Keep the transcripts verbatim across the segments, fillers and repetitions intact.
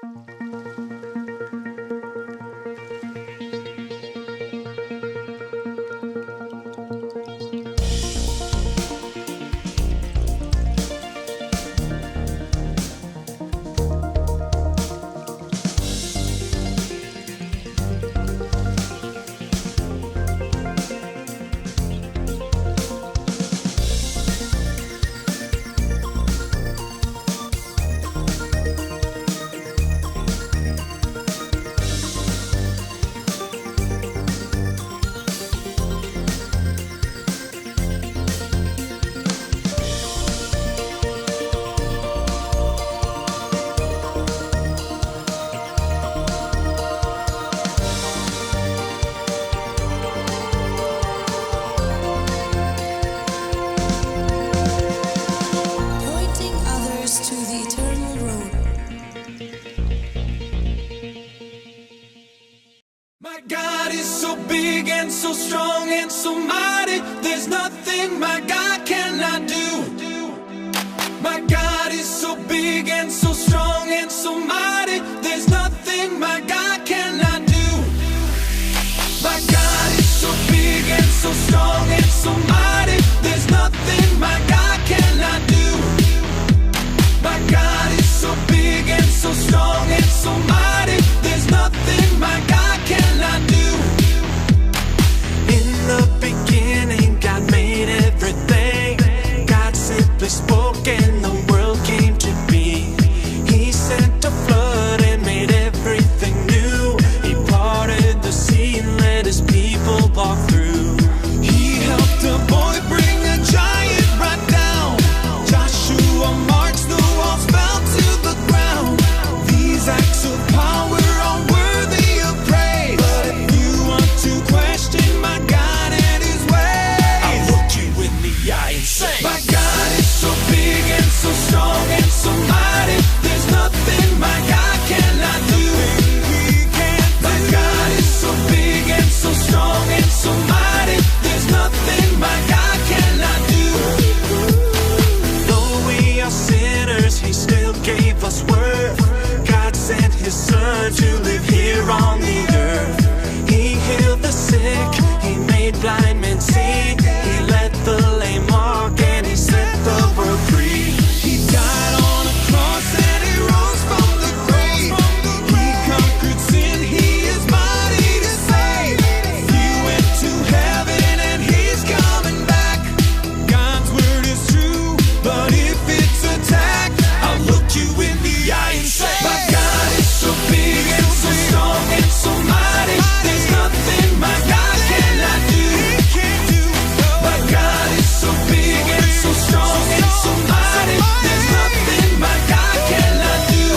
Pointing others to the eternal road. My God is so big and so strong and so mighty. There's nothing my God cannot do. My God is so big and so strong and so mighty. There's nothing my God cannot do. My God is so big and so strong and so mighty. There's nothing my God cannot do. My God is so big and so strong and so mighty. There's nothing my God cannot do. In the beginning, God made everything. God simply spoke and the world came to be. He sent a flood and made everything new. He parted the sea and let his people walk through. He helped a boy bring a giant right down. Joshua marched, the walls fell to the ground. These acts of power are worthy of praise. But if you want to question my God and his ways, I'll look you in the eye and say, my God is so big and so strong and so mighty. There's nothing my God cannot do. My God is so big and so strong and so mighty. There's nothing my God cannot do. Though we are sinners, he still gave us worth. God sent his son to live here on the earth. He healed the sick, he made blind men see. He let the lame walk and he set the world free. He died on a cross and he rose from the grave. He conquered sin, he is mighty to save. He went to heaven and he's coming back. God's word is true, but if it's attacked, I'll look you in the eye and say, my God is so big and so strong and so mighty. There's nothing my God cannot do. My God is so big and so strong and so mighty. There's nothing my God cannot do.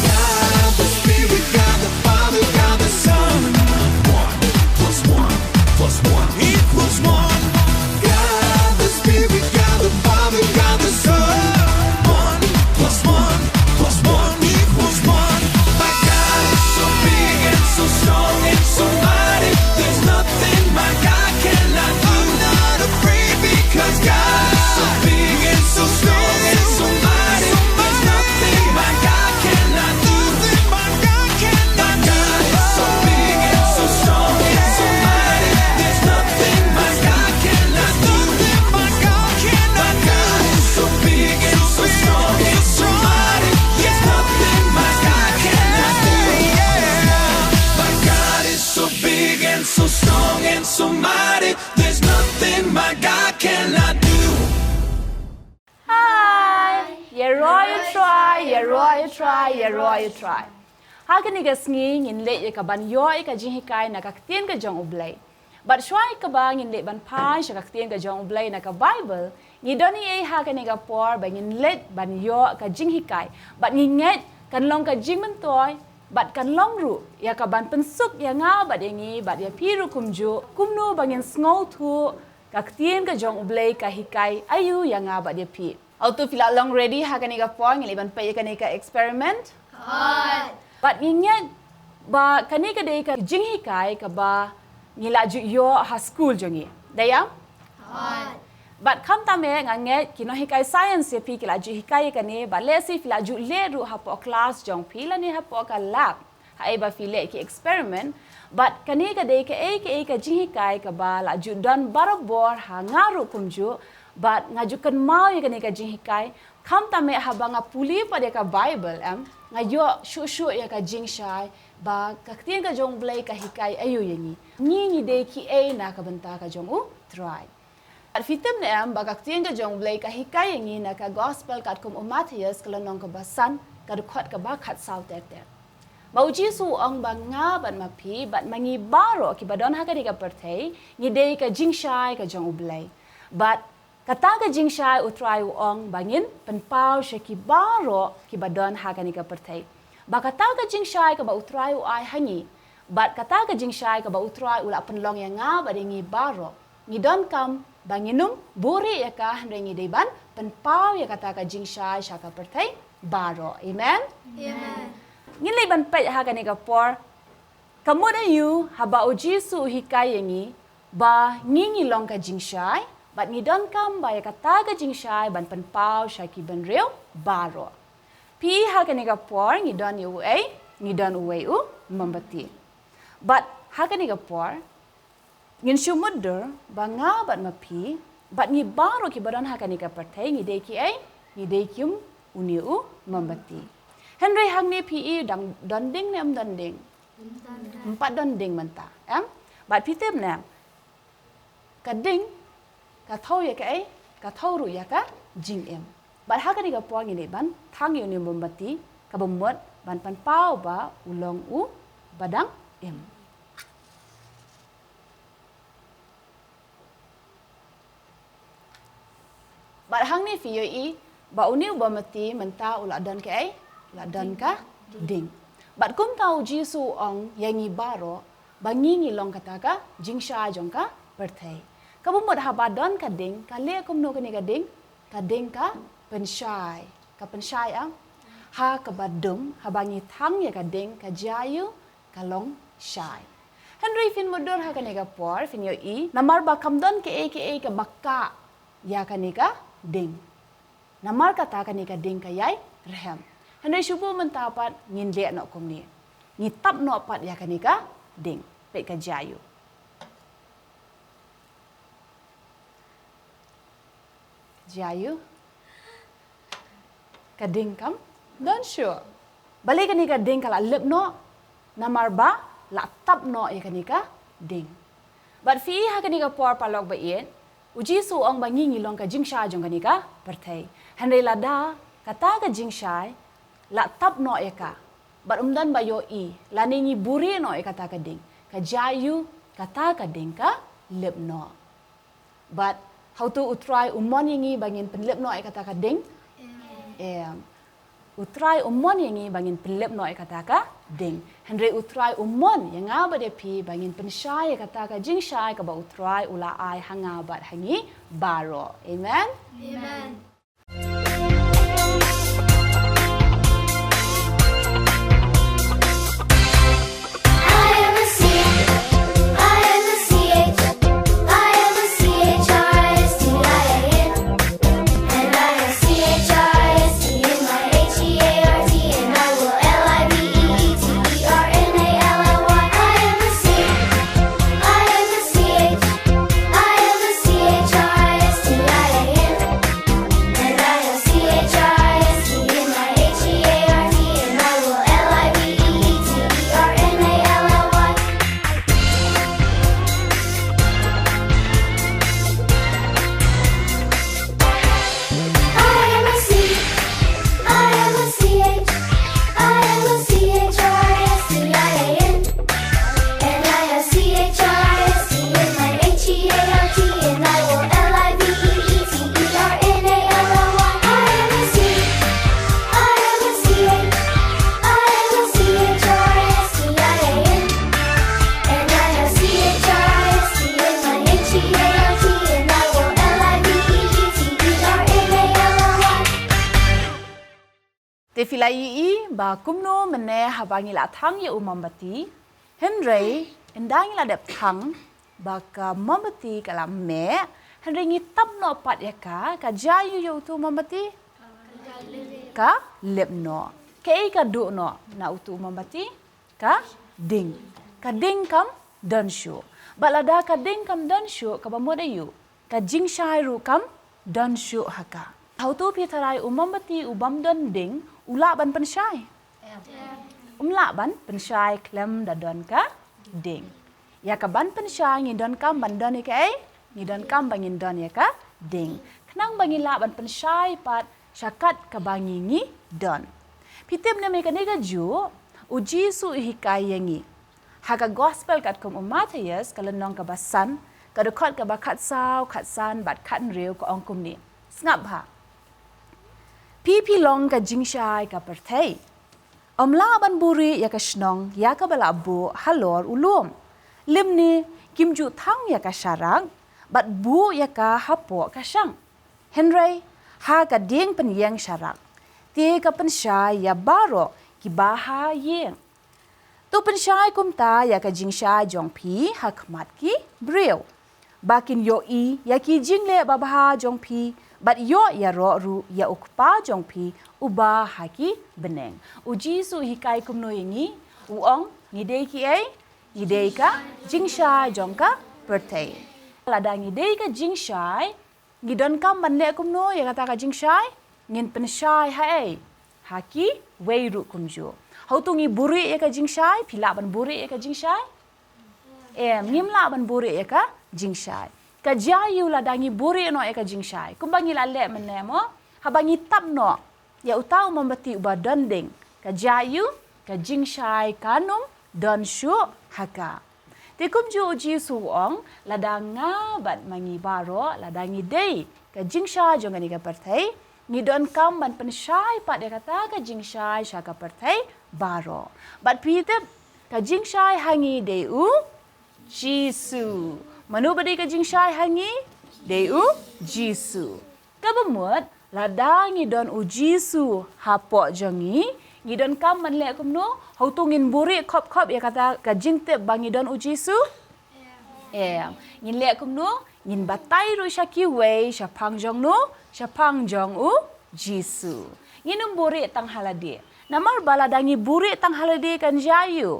God the Spirit, God the Father, God the Son. One plus one plus one equals one. God the Spirit, God the Father, God the Son. One plus one plus one equals one. My God is so big and so strong and so mighty. There's nothing my God cannot do. I'm not afraid because God is so big and so strong and so mighty. There's nothing my God cannot do. My God is so big and so strong and so mighty. There's nothing my God cannot do. My God is so big and so strong and so mighty. There's nothing my God cannot do. My God is so big and so strong and so mighty. There's nothing my God cannot do. Hi! Ïaroh ïatrai, ïaroh ïatrai, ïaroh ïatrai. Ha kane ka sngi ngin leit ïa ka ban ïoh ïa ka jinghikai na ka ktien ka jong U Blei. Bad shuwa kaba ngin leit ban phai sha ka ktien ka jong U Blei na ka Baibl, ngi don ei ei ha kane ka por ba ngin leit ban ïoh ka jinghikai. Bad ngi ngeit kan long ka jingmyntoi, bad kan long ruh ïa ka ban pynsuk ïa nga bad ïa ngi bad ïa phi ruh kumjuh, kumno ba ngin sngewthuh ka ktien ka jong U Blei ka hikai aïu ïa nga bad ïa phi. Hato phi la long ready ha kane ka por, ngi leit ban peit ïa kane ka experiment? Hooid. Bad ngi ngeit ba kane ka dei ka jinghikai kaba ngi la ju ïoh ha skul jong ngi. Dei ïa? Hooid. Bad khamtam eh nga ngeit ki nonghikai science ïa phi ki la ju hikai ïa kane, bad lehse phi la ju leh ruh hapoh klas jong phi lane hapoh ka lab, ha ei ba phi leh ki experiment. Bad kane ka dei kaei kaei ka jinghikai kaba la ju don barabor ha nga ruh kumjuh. Bad nga ju kynmaw ïa kane ka jinghikai, khamtam eh haba nga pule pat ïa ka Bible, em, nga ïoh shuh shuh ïa ka jingshai ba ka ktien ka jong U Blei ka hikai aïu ïa ngi. Ngi ngi dei kiei na ka bynta ka jong U Trai. Bad phi tip ne em ba ka ktien ka jong U Blei ka hikai ïa ngi na ka Gospel katkum u Mathaios ka lynnong kaba san, ka dkhot kaba khatsaw ter ter. Ba U Jisu u ong ba nga bad ma phi bad ma ngi baroh kiba don ha kane ka pyrthei ngi dei ka jingshai ka jong U Blei. Bad kata ka jingshai U Trai u ong ba ngin pynpaw sha ki baroh kiba don ha kane ka pyrthei. Ba kata ka jingshai kaba U Trai u ai ha ngi, bad kata ka jingshai kaba U Trai u la pynlong ïa nga bad ïa ngi baroh, ngi donkam ba ngin ym buhrieh ïa ka, hynrei ngi dei ban pynpaw ïa kata ka jingshai sha ka pyrthei baroh. Amen. Amen. Ngin leit ban peit ha kane ka por, ka mut aïu haba U Jisu u hikai ïa ngi ba ngi ngi long ka jingshai, bad ngi donkam ba ïa kata ka jingshai ban pynpaw sha ki bynriew baroh. Phi ha kane ka por ngi don ïa uei? Ngi don uwei u mombati. Bad ha kane ka por ngin shu mutdur ba nga bad ma phi bad ngi baroh kiba don ha kane ka pyrthei ngi dei kiei? Ngi dei kum une u mombati. Hynrei hangne phi i dang don ding ne ym don ding? Ym pat don ding mynta, em? Bad phi tip ne em? Ka ding ka thew ïa kaei? Ka thew ruh ïa ka jingim. Bad ha kane ka por ngi dei ban thang ïa une u mombati, kaba mut ban pynpaw ba u long u ba dang im. Bad hangne phi ïohi ba une u mombati mynta u la don kaei? U la don ka ding. Bad kumta U Jisu u ong ïa ngi baroh ba ngi ngi long kata ka jingshai jong ka pyrthei. Kaba mut haba don ka ding, ka leh kumno kane ka ding? Ka ding ka pynshai. Ka pynshai, em? Ha kaba dum, haba ngi thang ïa ka ding, ka jia aïu? Ka long shai. Hynrei phin mutdur ha kane ka por, phin ïohi namar ba kam don kaei kaei kaba kah ïa kane ka ding. Namar kata kane ka ding ka ïai rhem. Hynrei shu buh mynta pat ngin leh noh kumne. Ngi tap noh pat ïa kane ka ding. Peit ka jia aïu. Jia aïu? Ka ding kam don shuh. Balei kane ka ding ka la lip noh? Namar ba la tap noh ïa kane ka ding. Bad phi i ha kane ka por paralok ba ïeit, U Jisu u ong ba ngi ngi long ka jingshai jong kane ka pyrthei. Hynrei lada kata ka jingshai la tap noh ïa ka, bad ym don ba ïohi, lane ngi buhrieh noh ïa kata ka ding, ka jia aïu? Kata ka ding ka lip noh. Bad hato U Trai u mon ïa ngi ba ngin pynlip noh ïa kata ka ding? Em. U Trai u mon ïa ngi ba ngin pynlip noh ïa kata ka ding. Hynrei U Trai u mon ïa nga bad ïa phi ba ngin pynshai ïa kata ka jingshai kaba U Trai u la ai ha nga bad ha ngi baroh. Amen. Amen. Te phi la ïohi ba kumno mynne haba ngi la thang ïa u mombati, hynrei ynda ngi la dep thang ba ka mombati ka la meh, Hynrei ngi tap noh pat ïa ka, ka jia ïa utu u mombati? Ka lip noh. Kaei ka duh noh na utu u mombati? Ka ding. Ka ding kam don shuh. Bad lada ka ding kam don shuh, kaba mut aïu? Ka jingshai ruh kam don shuh ha ka. Ha utu phi tharai u mombati u bym don ding, u lah ban pynshai? Um lah ban pynshai khlem da don ka ding. Ïa ka ban pynshai ngi donkam ban don ïa kaei? Ngi donkam ba ngin don ïa ka ding. Khnang ba ngi lah ban pynshai pat sha kat kaba ngi ngi don. Phi tip ne em ïa kane kajuh, u Jisu u hikai ïa ngi ha ka gospel katkum u Mathaios, ka lynnong kaba san, ka dkhot kaba khatsaw, khatsan bad khathynriew, ka ong kumne. Sngap bha. Phi phi long ka jingshai ka pyrthei. Ym lah ban buhrieh ïa ka shnong ïa kaba la buh halor u lum. Lymne kim ju thang ïa ka sharak bad buh ïa ka hapoh ka shang. Hynrei ha ka dieng pynïeng sharak, te ka pynshai ïa baroh kiba ha ïing. To pynshai kumta ïa ka jingshai jong phi ha khmat ki briew, ba kin ïohi ïa ki jingleh babha jong phi, bad ïoh ïaroh ruh ïa u Kpa jong phi uba ha ki bneng. U Jisu u hikai kumno ïa ngi? U ong ngi dei kiei? Ngi dei ka jingshai jong ka pyrthei. Lada ngi dei ka jingshai, ngi donkam ban leh kumno ïa kata ka jingshai? Ngin pynshai haei? Ha kiwei ruh kumjuh. Ha utu ngi buhrieh ïa ka jingshai, phi lah ban buhrieh ïa ka jingshai? Em, ngim lah ban buhrieh ïa ka jingshai. Ka jia ïa u lada ngi buhrieh noh ïa ka jingshai, kumba ngi la leh mynne mo, haba ngi tap noh ïa uta u mombati uba don ding, ka jia ïa u, ka jingshai kan ym don shuh ha ka. Te kumjuh u Jisu u ong, lada nga bad ma ngi baroh, lada ngi dei ka jingshai jong kane ka pyrthei, ngi donkam ban pynshai pat ïa kata ka jingshai sha ka pyrthei baroh. Bad phi tip, ka jingshai ha ngi dei u Jisu. Mano ba dei ka jingshai ha ngi? Dei u Jisu. Kaba mut, lada ngi don u Jisu hapoh jong ngi, ngi donkam ban leh kumno? Ha utu ngin buhrieh khop khop ïa kata ka jingtip ba ngi don u Jisu? Em. Ngin leh kumno? Ngin batai ruh sha kiwei shaphang jong no, shaphang jong u Jisu. Ngin ym buhrieh tang ha lade. Namar ba lada ngi buhrieh tang ha lade kan jia ïa u?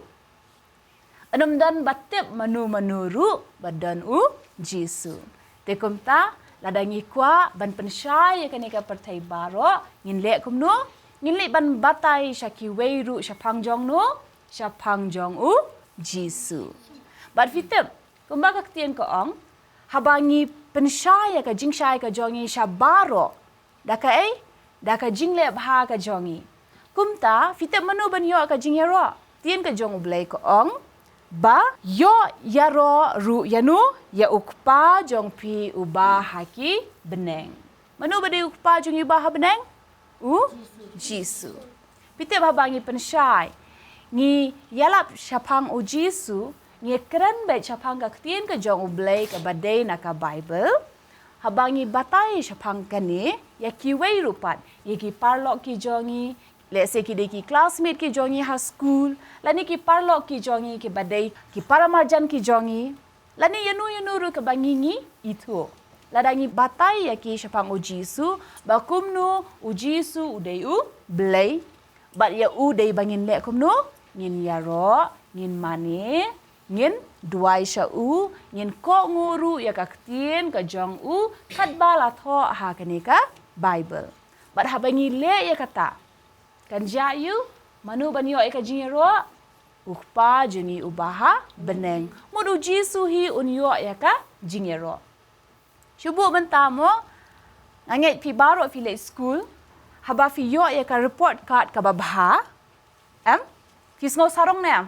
Yn ym don ba tip mano mano ruh ba don u Jisu. Te kumta, lada ngi kwah ban pynshai ïa kane ka pyrthei baroh, ngin leh kumno? Ngin leit ban batai sha kiwei ruh shaphang jong no, shaphang jong u Jisu. Bad phi tip, kumba ka ktien ka ong, haba ngi pynshai ïa ka jingshai ka jong ngi sha baroh, da kaei? Da ka jingleh bha ka jong ngi. Kumta, phi tip mano ban ïoh ka jingïaroh? Ktien ka jong u Blei ka ong, ba ïoh ïaroh ruh ïa no? Ïa u Kpa jong phi uba ha ki bneng. Mano ba dei u Kpa jong ngi uba ha bneng? U Jisu. Phi tip, haba ngi pynshai, ngi ïalap shaphang u Jisu, ngi kren beit shaphang ka ktien ka jong u Blei kaba dei na ka Baibl. Haba ngi batai shaphang kane ïa kiwei ruh pat, ïa ki paralok ki jong ngi, lehse ki dei ki classmate ki jong ngi ha skul, lane ki paralok ki jong ngi kiba dei ki paramarjan ki jong ngi, lane ïano ïano ruh kaba ngi ngi ithuh. Lada ngi batai ïa ki shaphang u Jisu, ba kumno u Jisu u dei u Blei, bad ïa u dei ba ngin leh kumno? Ngin ïaroh, ngin mane, ngin duwai sha u, ngin kohnguh ruh ïa ka ktien ka jong u, katba la thoh ha kane ka Baibl. Bad haba ngi leh ïa kata, kan jia ïa u? Mano ban ïoh ïa ka jingïaroh? U Kpa jong ngi uba ha bneng. Mut u Jisu hi un ïoh ïa ka jingïaroh. Shu buh mynta mo, nga ngeit phi baroh phi leit skul, haba phi ïoh ïa ka report card kaba bha, em? Phi sngew sarong ne em?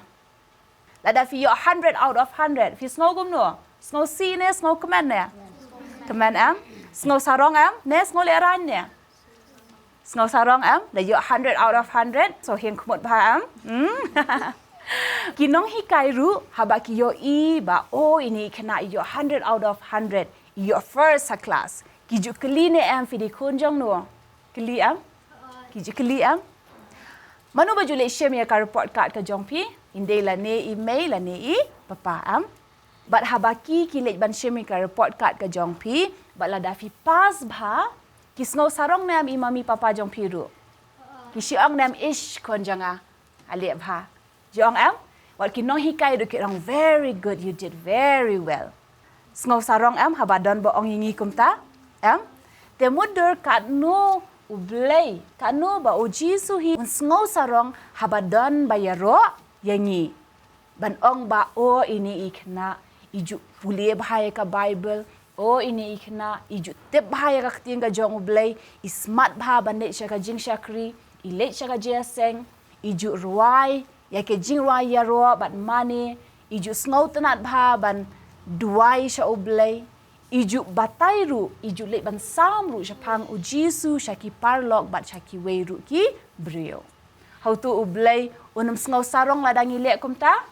Lada phi ïoh hundred out of hundred, phi sngew kumno? Sngew sih ne, sngew kmen ne? Kmen em? Sngew sarong em? Ne sngew lehraiñ ne? Sngew sarong em? Da ïoh hundred out of hundred, so hiang khmut bha em? Hmm? Ki nonghikai ruh, haba ki ïohi ba, oh, ine i khynnah i ïoh hundred out of hundred, i ïoh first ha class, ki ju kylli ne em phi dei khun jong no? Kylli em? Ki ju kylli em? Mano ba ju leit shim ïa ka report card ka jong phi? Ym dei lane i mei lane i papa em? Bad haba ki ki leit ban shim ïa ka report card ka jong phi, Bad lada phi pass bha, ki sngew sarong ne em i mummy papa jong phi ruh? Ki shu ong ne em, "Ish, khun jong nga, la leh bha." Ju ong em? Wat ki nonghikai ruh ki ong, "Very good, you did very well." Sngew sarong em haba don ba ong ïa ngi kumta? Em? Te mutdur katno U Blei, katno ba U Jisu hi un sngew sarong haba don ba ïaroh ïa ngi. Ban ong ba, "O ine i khynnah, i ju pule bha ïa ka Bible. O ine i khynnah, i ju tip bha ïa ka ktien ka jong U Blei, i smat bha ban leit sha ka jingshakri, i leit sha ka jingïaseng, i ju rwai ïa ka jingrwai ïaroh bad mane, i ju sngewtynnat bha ban duwai sha U Blei, i ju batai ruh, i ju leit ban sam ruh shaphang U Jisu sha ki paralok bad sha kiwei ruh ki briew." Hato U Blei un ym sngew sarong lada ngi leh kumta?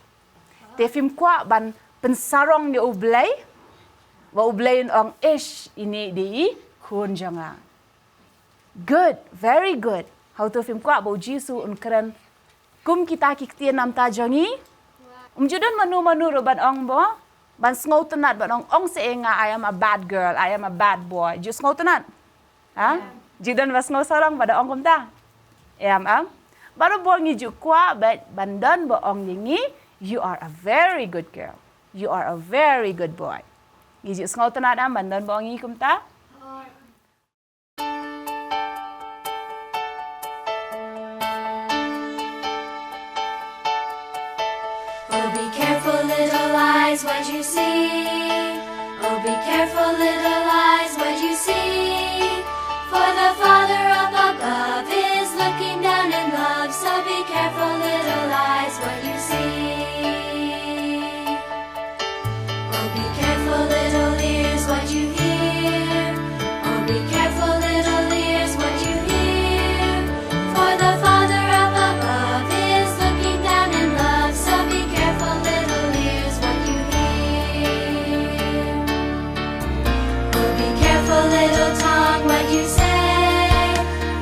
Te phim kwah ban pynsarong ïa U Blei, ba U Blei un ong, "Ish, ine dei i khun jong nga." Good, very good. Hato phim kwah ba U Jisu un kren kum kita ki ktien namar jong ngi? Um ju don mano mano ruh ban ong ba, ban sngewtynnat ban ong, "Ong sa ïa nga, I am a bad girl, I am a bad boy." Ju sngewtynnat? Ha? Ju don ba sngewsarong ba da ong kumta? Em, em. Baroh ba ngi ju kwah ba ban don ba ong ïa ngi, "You are a very good girl. You are a very good boy." Ngi ju sngewtynnat em ban don ba ong ïa ngi kumta? Oh, be careful, little eyes, what you see. Oh, be careful, little eyes, what you see. For the Father up above is looking down in love, so be careful, little eyes, what you see. Oh, be careful, little ears, what you hear. Oh, be careful, little ears, what you hear. For the Father up above is looking down in love, so be careful, little ears, what you hear. Oh, be careful, little tongue, what you say.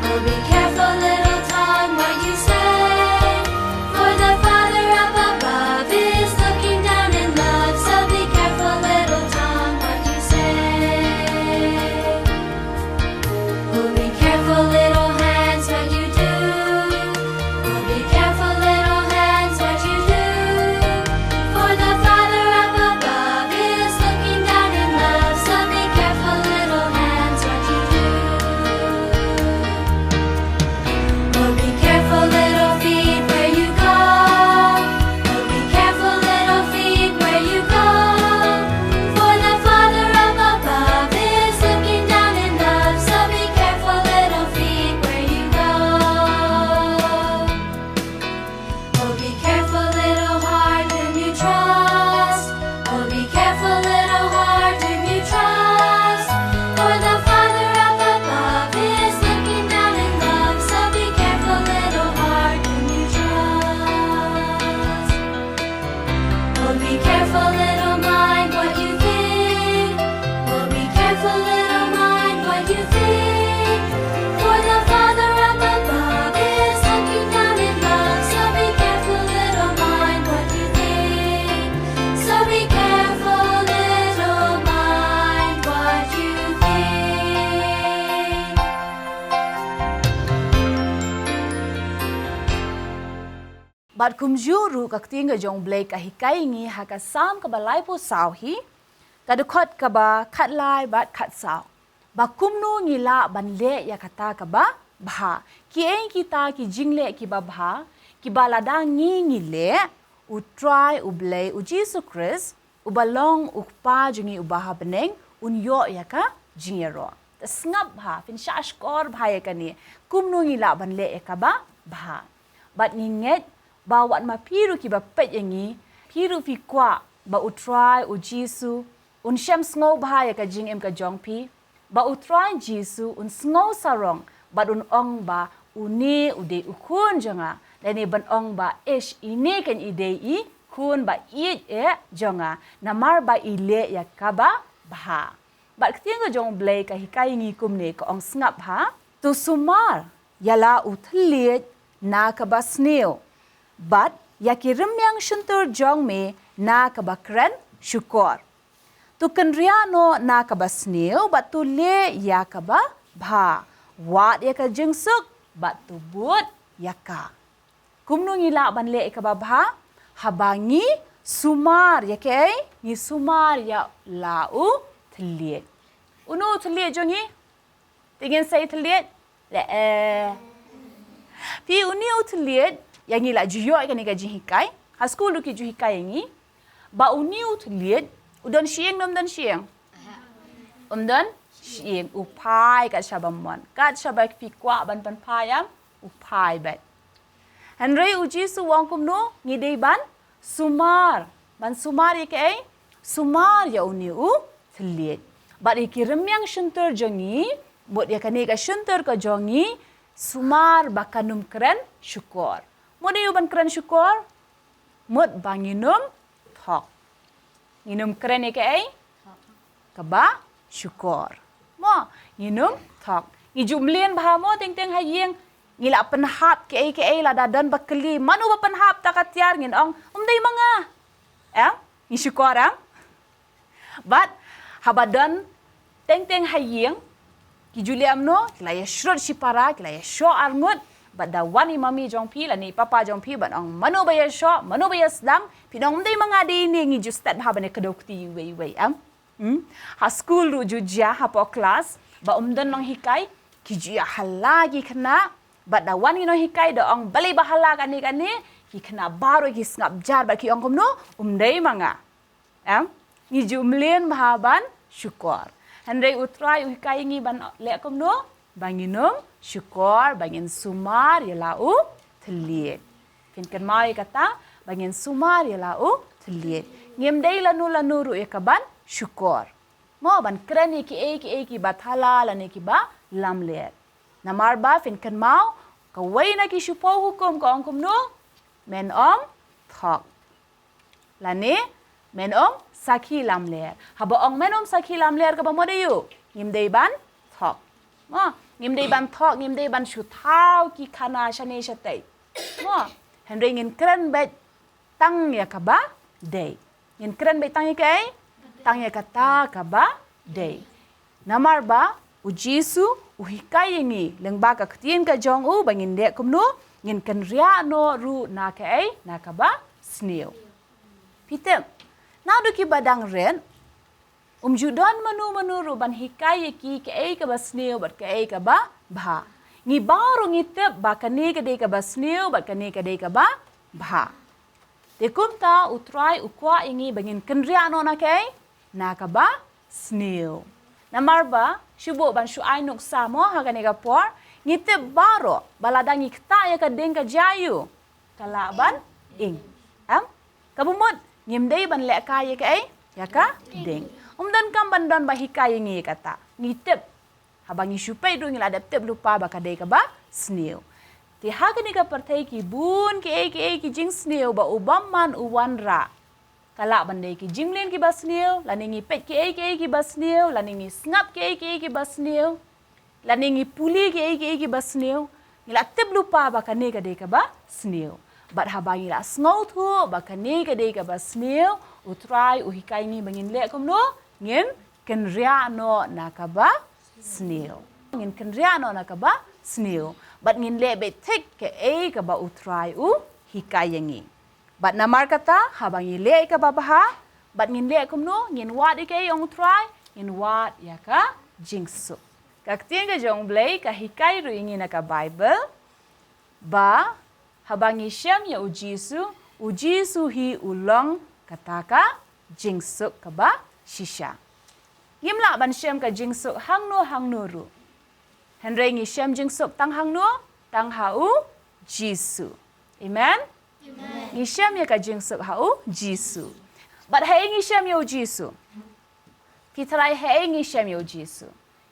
Oh, be careful, little tongue, what you say. For the Father up above is looking down in love, so be careful, little tongue, what you say. Oh, be careful, little hands, what you do. Oh, be careful, little hands, what you do. For the Father up above is looking down in love, so be careful, little hands, what you do. Oh, be careful, little feet, where you go. Oh, be careful, little feet, where you go. For the Father up above is looking down in love, so be careful, little feet, where you go. Oh, be careful, little heart, whom you trust. Oh, be careful, little heart, whom you trust. For the Father up above is looking down in love, so be careful, little heart, whom you trust. Oh, be careful, little mind, what you think. Oh, be careful, little mind, what you think. For the Father up above is looking down in love, so be careful, little mind, what you think. So be careful, little mind, what you think. Bad kumjuh ruh ka ktien ka jong U Blei ka hikai ngi ha ka Salm kaba laiphew saw hi, ka dkhot kaba khatlai bad khatsaw. Ba kumno ngi lah ban leh ïa kata kaba bha. Kiei kita ki jingleh kiba bha, kiba lada ngi ngi leh, U Trai U Blei, U Jisu Khrist, uba long U Kpa jong ngi uba ha bneng, un ïoh ïa ka jingïaroh. Te sngap bha, phin shah shkor bha ïa kane. Kumno ngi lah ban leh ïa kaba bha. Bad ngi ngeit ba wat ma phi ruh kiba peit ïa ngi, phi ruh phi kwah ba U Trai U Jisu un shem sngewbha ïa ka jingim ka jong phi, ba U Trai Jisu un sngew sarong bad un ong ba une u dei u khun jong nga, lane ban ong ba, ish, ine kan i dei i khun ba ïeit eh jong nga, namar ba i leh ïa kaba bha. Bad ka ktien ka jong U Blei ka hikai ngi kumne, ka ong, sngap bha. To sumar ïa la u thylliej na kaba sniew, bad ïa ki rmiang shyntur jong me na kaba kren shukor. To kynriah noh na kaba sniew bad to leh ïa kaba bha. Wad ïa ka jingsuk bad to bud ïa ka. Kumno ngi lah ban leh ïa kaba bha? Haba ngi sumar ïa kaei? Ngi sumar ïa la u thylliej. Uno u thylliej jong ngi? Te ngin sa ïa thylliej? Leh eh. Phi, une u thylliej, ïa ngi la ju ïoh ïa kane ka jinghikai. Ha skul ruh ki ju hikai ïa ngi. Ba une u thylliej u don shyieng ne um don shyieng? Um don shyieng, u phai kat shaba mon. Kat shaba phi kwah ban pynphai em, u phai beit. Hynrei u Jisu u ong kumno? Ngi dei ban sumar. Ban sumar ïa kaei? Sumar ïa une u thylliej. Bad ïa ki rmiang shyntur jong ngi, mut ïa kane ka shyntur ka jong ngi, sumar ba kan ym kren shukor. Mut ïa u ban kren shukor? Mut ba ngin ym thok. Ngin ym kren ïa kaei? Kaba shukor. Mo, ngin ym thok. Ngi ju mlien bha mo, teng teng ha ïing. Ngi la pynhap kaei kaei, lada don ba kylli, mano ba pynhap ta ka tiar, ngin ong, um dei ma nga. Em? Ngi shukor em? Bad haba don teng teng ha ïing, ki ju leh kumno? Ki la ïa shrut shipara, ki la ïa shoh arngut. Bad da wan i mummy jong phi lane i papa jong phi ban ong, mano ba ïa shoh, mano ba ïa sdang? Phin ong, um dei ma nga, dei ine. Ngi ju stet bha ban ïa kdew kti iwei iwei, em? Hmm? Ha skul ruh ju jia, hapoh klas, ba um don nonghikai, ki ju ïa hala ki khynnah. Bad da wan ki nonghikai da ong, balei ba hala kane kane? Ki khynnah baroh ki sngap jar bad ki ong kumno? Um dei ma nga. Em? Ngi ju mlien bha ban shukor. Hynrei u Trai u hikai ïa ngi ban leh kumno? Ba ngin ym shukor, ba ngin sumar ïa la u thylliej. Phin kynmaw ïa kata, ba ngin sumar ïa la u thylliej. Ngim dei lano lano ruh ïa ka ban shukor. Mo, ban kren ïa kiei kiei kiba thala lane kiba lamler. Namar ba phin kynmaw, kawei na ki shiphew hukum ka ong kumno? Men ym thok. Lane, men ym sakhi lamler. Haba ong men ym sakhi lamler kaba mut aïu? Ngim dei ban thok. Mo, ngim dei ban thok, ngim dei ban shu thaw ki khana shane shatei. Mo, hynrei ngin kren beit tang ïa kaba dei. Ngin kren beit tang ïa kaei? Tang ïa kata kaba dei. Namar ba u Jisu u hikai ïa ngi lyngba ka ktien ka jong u ba ngin leh kumno? Ngin kynriah noh ruh na kaei? Na kaba sniew. Phi tip, naduh kiba dang rit, um ju don mano mano ruh ban hikai ïa ki kaei kaba sniew bad kaei kaba bha. Ngi baroh ngi tip ba kane ka dei kaba sniew bad kane ka dei kaba bha. Te kumta u Trai u kwah ïa ngi ba ngin kynriah noh na kaei? Na kaba sniew. Namar ba, shu buh ban shu ai nuksa mo ha kane ka por, ngi tip baroh ba lada ngi ktah ïa ka ding ka jia aïu? Ka lah ban ing. Em? Kaba mut, ngim dei ban lehkai ïa kaei? Ïa ka ding. Um donkam ban don ba hikai ïa ngi ïa kata. Ngi tip. Haba ngi shu peit ruh ngi la dep tip lypa ba ka dei kaba sniew. Te ha kane ka pyrthei ki bun kiei kiei ki jingsniew ba u bymman u wanrah. Ka lah ban dei ki jingmlien kiba sniew, lane ngi peit kiei kiei kiba sniew, lane ngi sngap kiei kiei kiba sniew, lane ngi pule kiei kiei kiba sniew. Ngi la tip lypa ba kane ka dei kaba sniew. Bad haba ngi la sngewthuh ba kane ka dei kaba sniew, u Trai u hikai ngi ba ngin leh kumno? Ngin kynriah noh na kaba sniew. Ngin kynriah noh na kaba sniew. Bad ngin leh beit thik kaei kaba u Trai u hikai ïa ngi. Bad namar kata, haba ngi leh ïa kaba bha, bad ngin leh kumno? Ngin wad ïa kaei ong u Trai? Ngin wad ïa ka jingsuk. Ka ktien ka jong u Blei ka hikai ruh ïa ngi na ka Baibl ba haba ngi shem ïa u Jisu, u Jisu hi u long kata ka jingsuk kaba shisha. Ngim lah ban shem ka jingsuk hangno hangno ruh. Hynrei ngi shem jingsuk tang hangno? Tang ha u Jisu. Amen? Amen. Ngi shem ïa ka jingsuk ha u Jisu. Bad haei ngi shem ïa u Jisu? Phi tharai haei ngi shem ïa u Jisu?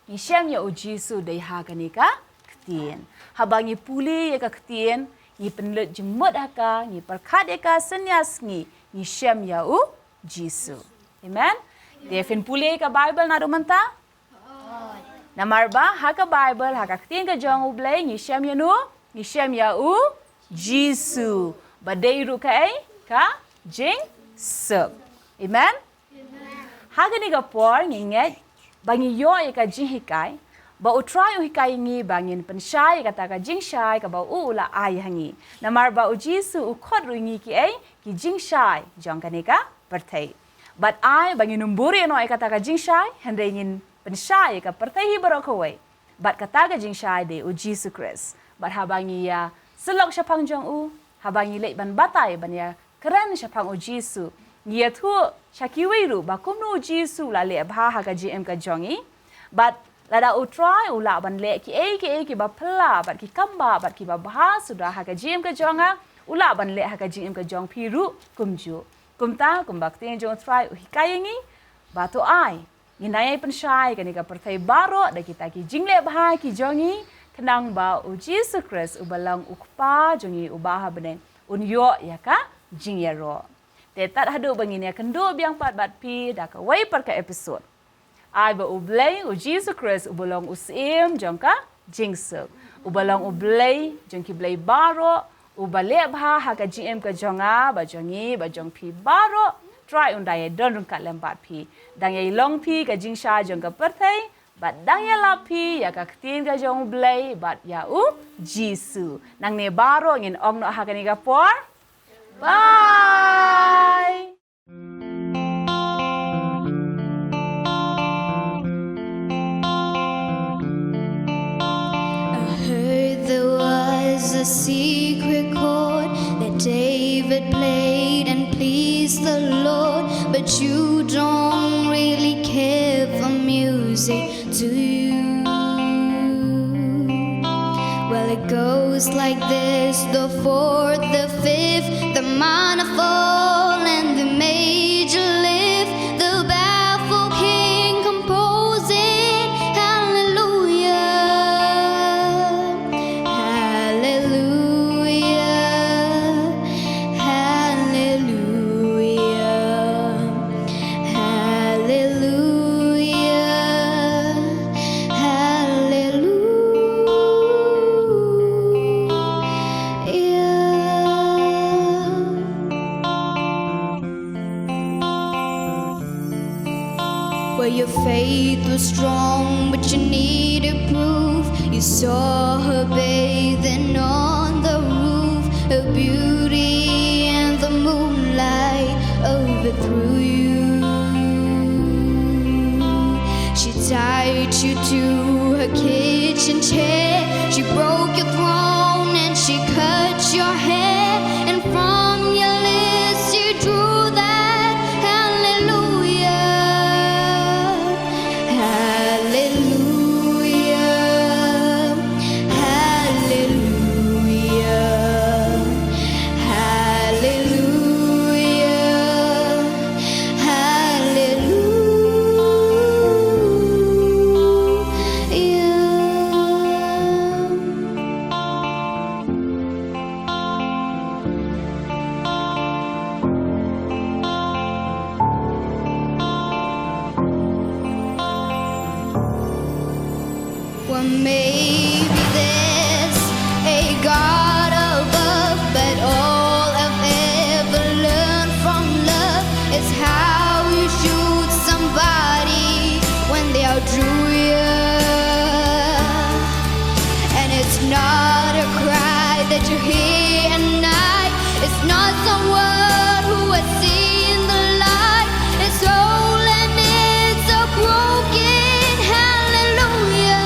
Ngi shem ïa u Jisu dei ha kane ka ktien. Haba ngi pule ïa ka ktien, ngi pynlut jingmut ha ka, ngi pyrkhat ïa ka synñia sngi, ngi shem ïa u Jisu. Amen? Te phin pule ïa ka Baibl naduh mynta? Namar ba ha ka Baibl, ha ka ktien ka jong u Blei, ngi shem ïa no? Ngi shem ïa u Jisu. Ba dei ruh kaei? Ka jingsuk. Amen? Ha kane ka por ngi ngeit ba ngi ïoh ïa ka jinghikai ba U Trai u hikai ïa ngi ba ngin pynshai ïa kata ka jingshai kaba u u la ai ha ngi. Namar ba U Jisu u khot ruh ïa ngi kiei, ki jingshai jong kane ka pyrthei. Bad ai ba ngin ym buhrieh noh ïa kata ka jingshai, hynrei ngin pynshai ïa ka pyrthei hi baroh kawei. Bad kata ka jingshai dei U Jisu Khrist. Bad haba ngi ïa syllok shaphang jong u, haba ngi leit ban batai ban ïa kren shaphang U Jisu, ngi ïathuh sha kiwei ruh ba kumno U Jisu u la leh bha ha ka jingim ka jong ngi. Bad lada U Trai u lah ban leh kiei kiei kiba phylla bad ki kambah bad kiba bha suda ha ka jingim ka jong nga, u lah ban leh ha ka jingim ka jong phi ruh kumjuh. Kumta kumba ktien jong U Trai u hikai ïa ngi, ba to ai ngin nang ïai pynshai kane ka pyrthei baroh da kita ki jingleh bha ki jong ngi, khnang ba U Jisu Khrist uba long U Kpa jong ngi uba ha bneng un ïoh ïa ka jingïaroh. Te tad haduh ba ngin ïakynduh biang pat bad phi da kawei pat ka episode, ai ba U Blei U Jisu Khrist uba long U Syiem jong ka jingsuk, uba long U Blei jong ki blei baroh, uba leh bha ha ka jingim ka jong nga, ba jong ngi, ba jong phi baroh, Trai un dang ïai don ryngkat lem bad phi. Dang ïai long phi ka jingshai jong ka pyrthei, bad dang ïalap phi ïa ka ktien ka jong U Blei bad ïa U Jisu. Nangne baroh ngin ong noh ha kane ka por. Bye. I heard there was a secret chord that David played and pleased the Lord, but you don't really care for music, do you? Well, it goes like this: the fourth, the fifth, the minor fall, and the major lift. The baffled king composing, Hallelujah, Hallelujah, Hallelujah, Hallelujah, Hallelujah. Well, your faith was strong, but you needed proof. You saw her bathing on the roof. Her beauty and the moonlight overthrew you. She tied you to her kitchen chair. She broke your throne and she cut your hair. And from your lips you drew that Hallelujah, Hallelujah, Hallelujah, Hallelujah, Hallelujah. Well, maybe there's a God above, but all I've ever learned from love is how you shoot somebody when they outdrew you. And it's not a cry that you hear at night. It's not someone who has seen the light. It's holiness, a broken hallelujah.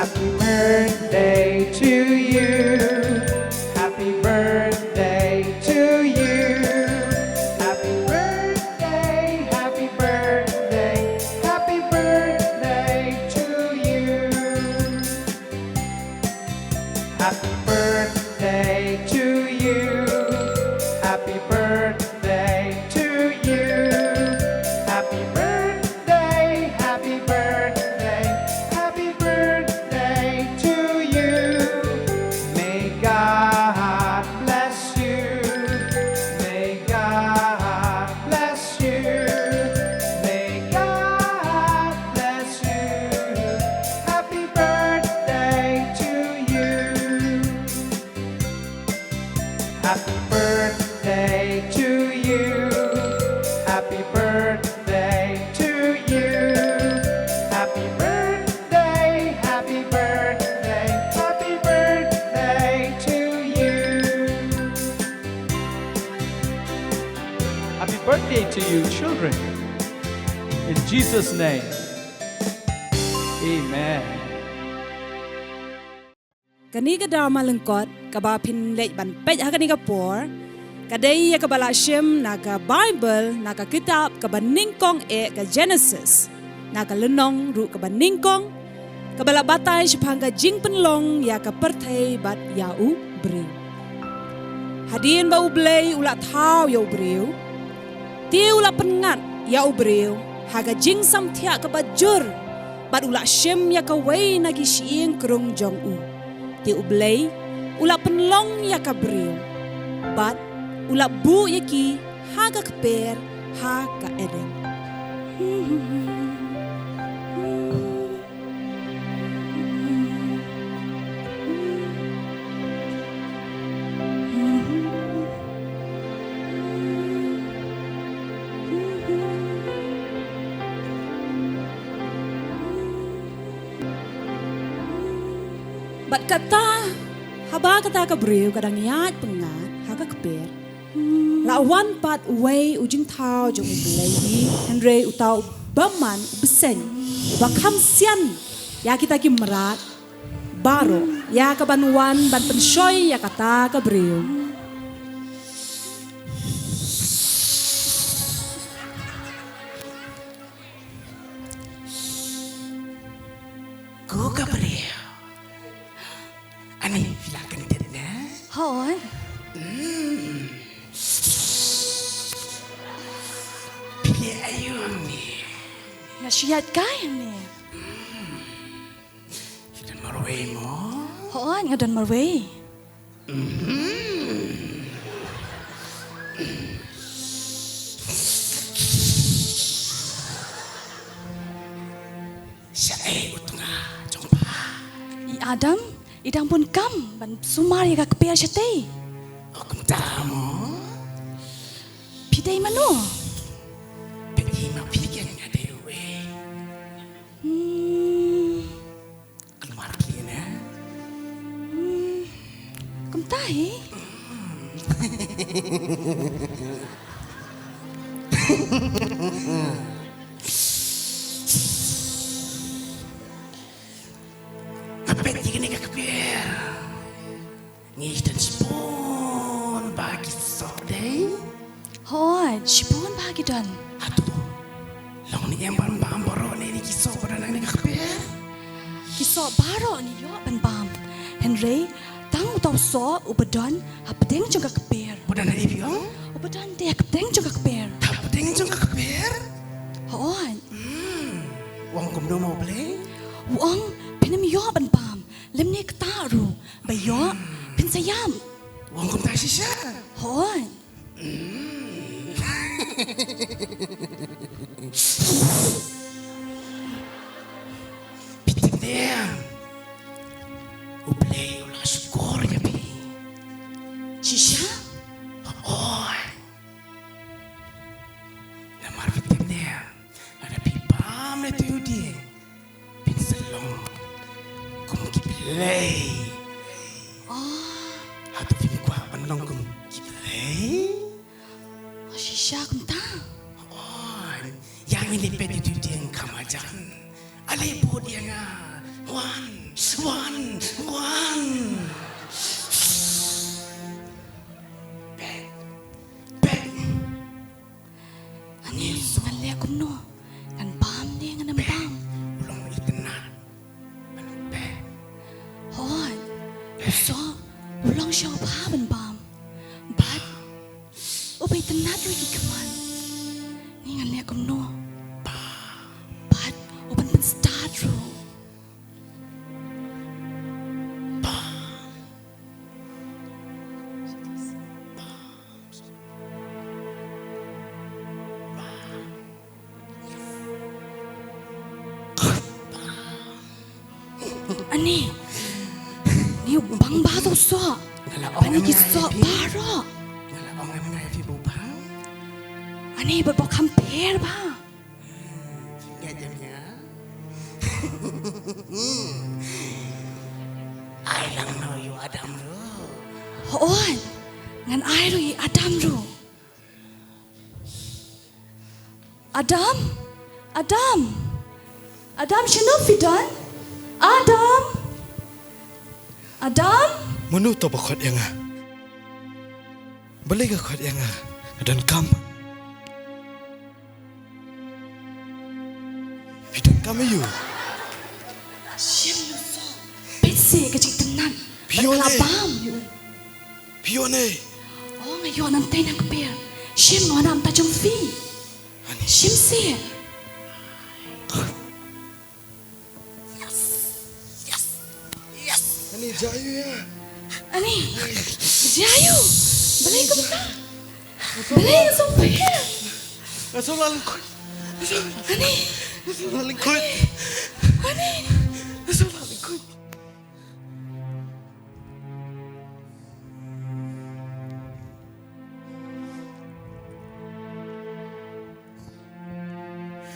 Happy birthday to you. Happy birthday to you. Happy birthday, happy birthday, happy birthday to you. Happy birthday to you. Happy birthday to you. Happy birthday, happy birthday, happy birthday to you. May God bless you. May God bless you. May God bless you. Happy birthday to you. Happy birthday to you. Happy birthday to you. Happy birthday, happy birthday, happy birthday to you. Happy birthday to you, children. In Jesus' name. Amen. Kane ka drama lyngkot kaba phin leit ban peit ha kane ka por, ka dei ïa kaba la shim na ka Baibl, na ka kitab kaba nyngkong eh ka Genesis, na ka lynnong ruh kaba nyngkong, kaba la batai shaphang ka jingpynlong ïa ka pyrthei bad ïa u briew. Hadien ba U Blei u la thaw ïa u briew, te u la pynngat ïa u briew ha ka jingsamthiah kaba jur, bad u la shim ïa kawei na ki shyieng krung jong u. Te U Blei u la pynlong ïa ka briew, bad u la buh ïa ki ha ka kper ha ka Eden. Bad kata, haba kata ka briew ka dang ïaid pyngngad ha ka kper, la wan pat uwei u jingthaw jong U Blei hi, hynrei uta u bymman u bseiñ, uba kham sian ïa kita ki mrad baroh, ïa kaban wan ban pynshoi ïa kata ka briew. Ko ka briew. Ani, phi la kyndit ne? Hooid. Hmm. Phi leh aïu hangne? Nga shu ïaid kai hangne. Hmm. Phi don marwei mo? Hooid, nga don marwei. Hmm. Shaei u tnga jong pha? I Adam i dang bun kam ban sumar ïa ka kper shatei. O kumta mo? Phi dei mano? Phi dei ma phi, nga dei uei? Hmm. Ka mar phi ne? Hmm. Kumta hi. Nga peit ïa kane ka kper. Ngi don shibun bha ki soh dei? Hooid, shibun bha ki don. Hato long ne em ban bam baroh ne ki soh ba don hangne ha ka kper? Ki soh baroh ngi ïoh ban bam. Hynrei tang uta u soh uba don hapdeng jong ka kper. Uba don ha i biang? Uba don te hapdeng jong ka kper. Hapdeng jong ka kper? Hooid. Hmm. U ong kumno mo U Blei? U ong phin ym ïoh ban bam lymne ktah ruh. Ba ïoh phin sa ïap. U ong kumta shisha? Hooid. Phi tip ne em, U Blei u la shukor ïa phi. Shisha? Hooid. Namar phi tip ne em, lada phi bam ïa uto u dieng, phin sa long kum ki blei. Oh. Hato phi kwah ban long kum ki blei? Oh, shisha kumta. Oh, ïa ngin ïa peit ïa uto u dieng kham hajan. Ale bud ïa nga. Wan. Wan, wan. Bek, bek. Ani, ngan leh kumno? Ngan bam ne ngan ym bam? U long itynnad. Bek. Hooid. So, u long sha u bha ban bam. Bad uba itynnad ruh ki khmat. Ni ngan leh kumno? Bad u ban pynstad ruh. Ani. Ni bang ba tu so. Nga la ong. Ani ki so baroh. Nga la ong em ngai phi bu bang. Ani, bad ba kham pher ba. Nga jem ya. Ai lang no ïa u Adam ruh. Hooid. Ngan ai ruh ïa u Adam ruh. Adam? Adam? Adam, shano phi don? Adam? Adam? Mano uto ba khot ïa nga? Balei ka khot ïa nga? Ka donkam. Phi donkam ïa u? Shim ïa u so. Peit seh ka jingtynnad. Phi ïoh ne? Bam ïa u. Phi ïoh ne? Oh, nga ïoh nangtei na kper. Shim, nga wan na bynta jong phi. Ani. Shim seh. Yes. Yes. Yes. Ani, jia ïa u. Ani, jia ïa u. Balei kumta? Balei nga sngewbha? Nga sngewbha lyngkhuit. Ani. Nga sngewbha lyngkhuit. Ani. Nga sngewbha lyngkhuit.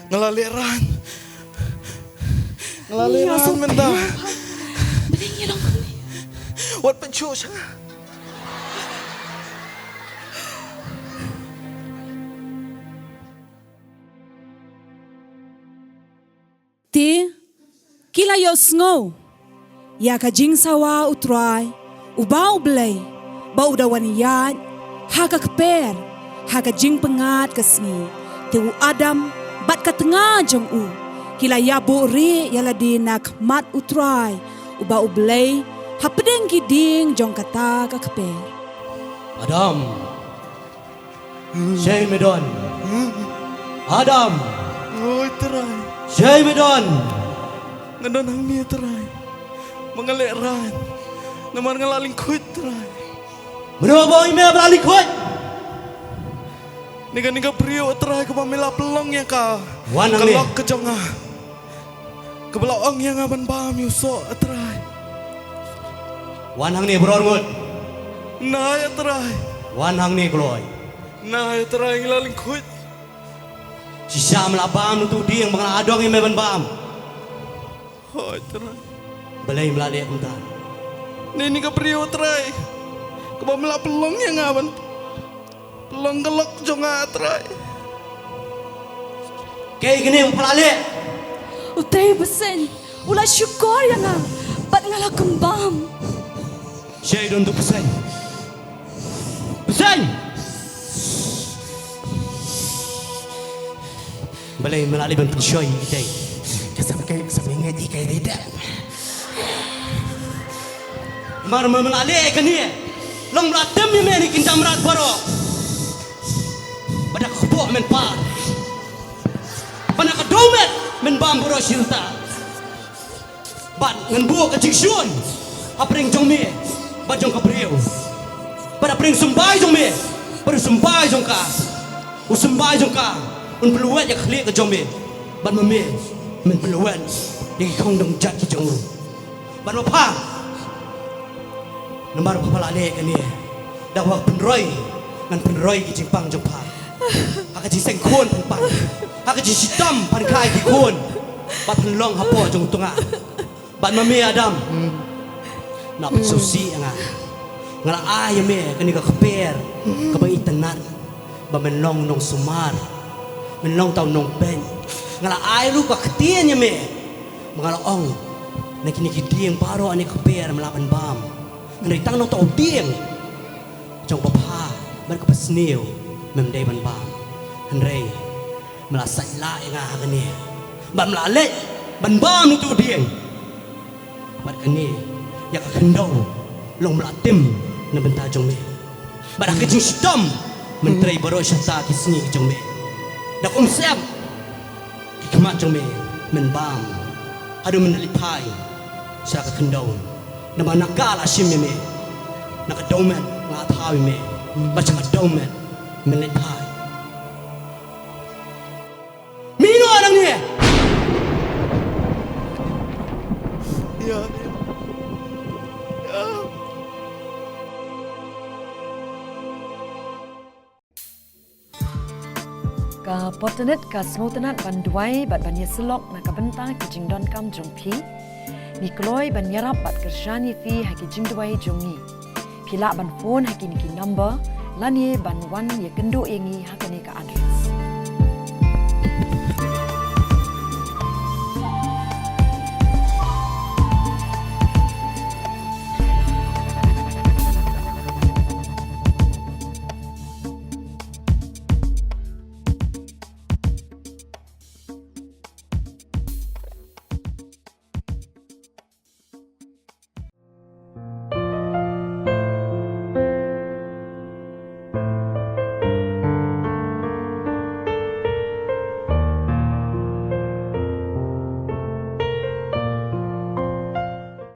Nga la leh ran. Nga la leh ran mynta. Wat pynshoi sha nga. Te ki la ïohsngew ïa ka jingsawa U Trai uba U Blei, ba u da wan ïaid ha ka kper ha ka jingpyngngad ka sngi. Te u Adam bad ka tnga jong u ki la ïabuhrieh ïa lade na khmat U Trai uba U Blei, hapdeng ki dieng jong kata ka kper. Adam. Shei me don. Adam. Oi, Trai. Shei me don. Nga don hangne, Trai. Ma nga leh ran. Namar nga la lyngkhuit, Trai. Mano ba ong ïa me ba la lyngkhuit? Ni kane ka briew, Trai, kaba me la pynlong ïa ka. Wan hangne. Ka lok ka jong nga. Kaba la ong ïa nga ban bam ïa u soh, A Trai. Wan hangne baroh arngut. Nai, A Trai. Wan hangne kloi. Nai, A Trai, ngi la lyngkhuit. Shisha me la bam na uto u dieng ba nga la adong ïa me ban bam? Hooid, Trai. Balei me la leh kumta? Ni, ni ka briew, Trai, kaba me la pynlong ïa nga ban pynlong ka lok jong nga, Trai. Kaei kane ba pha la leh? Utei u bseiñ u la shukor ïa nga bad nga la kynbam. Shei don uto u bseiñ? Bseiñ! Balei me la leh ban pynshoi ïa kitei? Ka sap kai, sap ngi ngi kai dei da. Mar ma me la leh kane, long ba la tem ïa me na ki kyndam rad baroh. Bad da ka kpoh men par. Bad na ka dohmed men bam baroh shi rta. Bad ngan buh ka jingshun hapdeng jong me bad jong ka briew. Bad hapdeng u symbai jong me bad u symbai jong ka. U symbai jong ka un pynlwet ïa ka khlieh ka jong me. Bad ma me men pynlwet ïa ki khongdong jait ki jong u. Bad ma pha, namar ba pha la leh kane, da kaba pynroi ngan pynroi ki jingpang jong pha. Ha ka jingseng khun pynpang, ha ka jingshitom pynkhie ki khun. Bad pynlong hapoh jong u tnga. Bad ma me Adam, na pynshoi ïa nga. Nga la ai ïa me kane ka kper kaba itynnad, ba men long nongsumar, men long uta u nongpeit. Nga la ai ruh ka ktien ïa me, ba nga la ong Na kine ki dieng baroh ne ka ber me lah ban bam. Hynrei tang nangta u dieng jong ba pha bad ka ba sniew mem dei ban bam. Hynrei me la sait lah ïa nga ha kane. Bad me la leh ban bam ïa utu u dieng. Bad kane ïa ka khyndew long me la tim na bynta jong me. Bad ha ka jingshitom men trei baroh shata ki sngi ki jong me. Da kum sep ki khmat jong me men bam. Haduh men leit phai sha ka khyndew. Namar na ka la shim ïa me. Na ka dewmet nga thaw ïa me. Bad sha ka dewmet men leit phai. Mino nang ne. Ka Pottenet ka sngewtynnat ban duwai bad ban ïasyllok na ka bynta ki jingdonkam jong phi. Ngi kloi ban ïarap bad kyrshan ïa phi ha ki jingduwai jong ngi. Phi lah ban phone ha kine ki number lane ban wan ïakynduh ïa ngi ha kane ka address.